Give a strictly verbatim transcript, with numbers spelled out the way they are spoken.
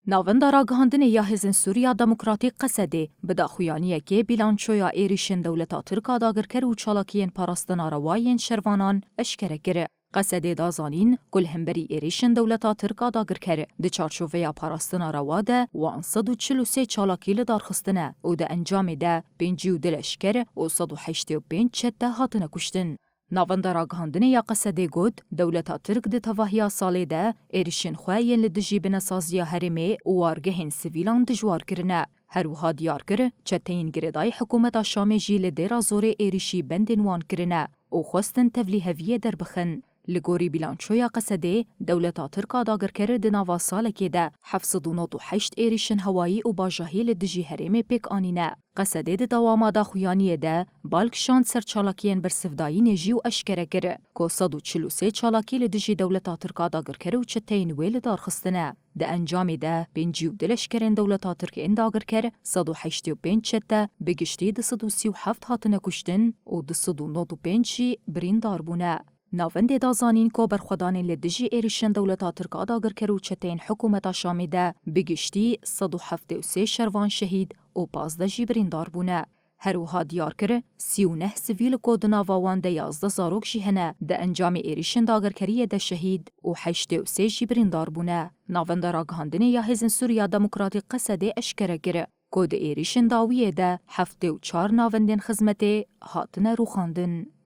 Navenda ragihandinê ya Hêzên Sûriya Demokratîk, Qesedê, bi daxuyaniyekê bîlançoya êrîşên dewleta Tirk a dagirker û çalakiyên parastina rewa yên şervanan eşkere kir. Qesedê da zanîn ku li hemberî êrîşên dewleta Tirk a dagirker di çarçoveya parastina rewa de wan sed û çil û sê çalakî li dar xistine û di encamê de pêncî û du leşker û sed û heştê û pênc çete hatine kuştin. Navenda ragihandinê ya Qesedê got, dewleta Tirk di tevahiya salê de êrişên xwe yên li dijî binesaziya herêmê û wargehên sivîlan dijwar kirine. Her wiha diyar kir, çeteyên girêdayî hikûmeta Şamê jî li Dêra Zorê êrişî bendên wan kirine û xwestin tevlîheviyê derbixin. Li gorî bîlançoya Qesedê, dewleta Tirk a dagirker di nava salekê de heft sed û nod û heşt êrişên hewayî û bajahî li dijî herêmê pêk anîne. Qesedê di dewama daxuyaniyê de bal kişand ser çalakiyên bersivdayînê jî û eşkere kir ku sed û çil û sê çalakî li dijî dewleta Tirk a dagirker û çeteyên wê li dar xistine. Di encamê de pêncî û du leşkerên dewleta Tirk ên dagirker, sed û heştê û pênc çete, bi giştî du sed û sî û heft hatine kuştin û du sed û nod û pênc jî birîndar bûne. Navendê da zanîn ku berxwedanên li dijî êrişên dewleta Tirk a dagirker û çeteyên hikûmeta Şamê de bi giştî sed û heftê û sê şervan şehîd û pazdeh jî birîndar bûne. Her wiha diyar kir, sî û neh sivîl ku di nava wan de yazdeh zarok jî hene, di encamê êrişên dagirkeriyê de şehîd û heştê û sê jî birîndar bûne. Navenda ragihandinê ya Hêzên Sûriya Demokratîk, Qesedê, eşkere kir ku di êrişên dawiyê de heftê û çar navendên xizmetê hatine rûxandin.